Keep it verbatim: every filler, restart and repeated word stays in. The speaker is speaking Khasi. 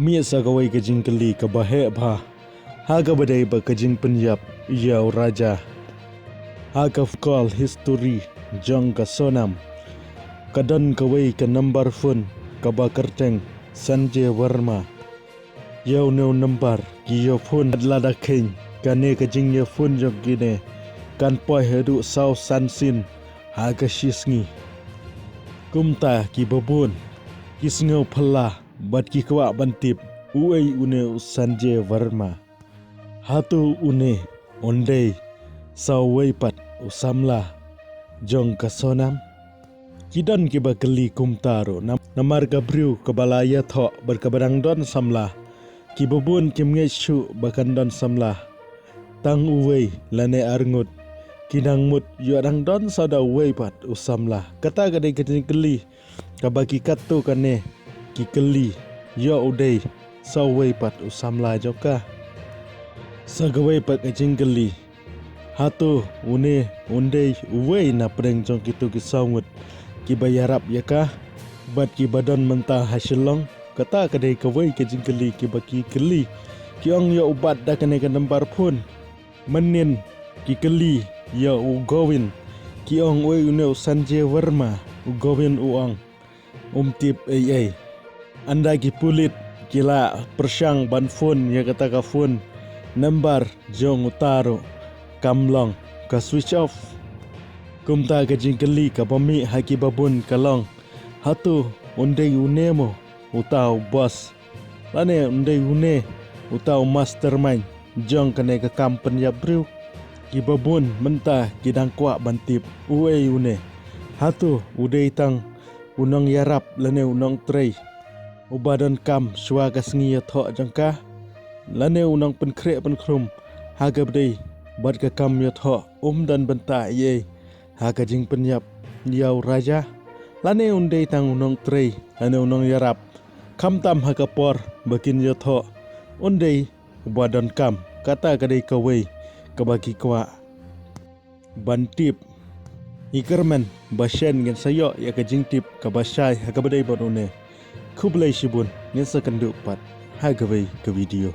Mih sa kawei ka jingkylli kaba heh bha ha kaba dei bad ka jingpynïap ïa u Raja. Ha ka call history jong ka Sonam, ka don kawei ka number phone kaba kyrteng Sanjay Verma. Ïa une u number ki ïa phone lada kheiñ kane ka jingïa phone jong kine kan poi haduh saw san sien ha ka shi sngi. Kumta kiba bun ki sngew phylla bad ki kwah ban tip uei une u Sanjay Verma. Hato une un dei sa uwei pat u samla jong ka Sonam? Ki don kiba kylli kumta ruh nam-, namar ka briew kaba la ïathoh bad kaba dang don samla, kiba bun kim ngeit shuh ba kan don samla tang uwei lane arngut. Ki dang mut ïoh dang don sa da uwei pat u samla. Kata ka dei ka jingkylli kaba ki katto katne ki kylli ïoh u dei sa uwei pat u samla jong ka. Sa kawei pat ka jingkylli, hato une un dei uwei na pdeng jong kito ki saw ngut kiba ïarap ïa ka bad kiba don mynta ha Shillong? Kata ka dei kawei ka jingkylli kiba ki kylli. Ki ong ïa u bat da kane ka number phone. Mynnin ki kylli ïa u Govin, ki ong uei une u Sanjay Verma. U Govin u ong um tip ei ei. Ynda ki pulit ki la pyrshang ban phone ïa kata ka phone number jong uta ruh kam long, ka switch off. Kumta ka jingkylli kaba mih ha kiba bun ka long, hato un dei une mo uta u boss, lane un dei une uta u mastermind jong kane ka kam pynïap briew? Kiba bun mynta ki dang kwah ban tip uei une. Hato u dei tang u nongïarap lane u nongtrei uba donkam shuwa ka sngi ïathoh jong ka, lane u nongpynkhreh pynkhrum ha kaba dei bad ka kam ïathoh, um don bynta ei ei ha ka jingpynïap ïa u Raja? Lane un dei tang u nongtrei lane u nongïarap, khamtam ha ka por ba kin ïathoh un dei uba donkam? Kata ka dei kawei kaba ki kwah ban tip. I kyrmen ba shen ngin sa ïoh ïa ka jingtip kaba shai ha kaba dei bad une. Khublei shibun, ngin sa kynduh pat ha kawei ka video.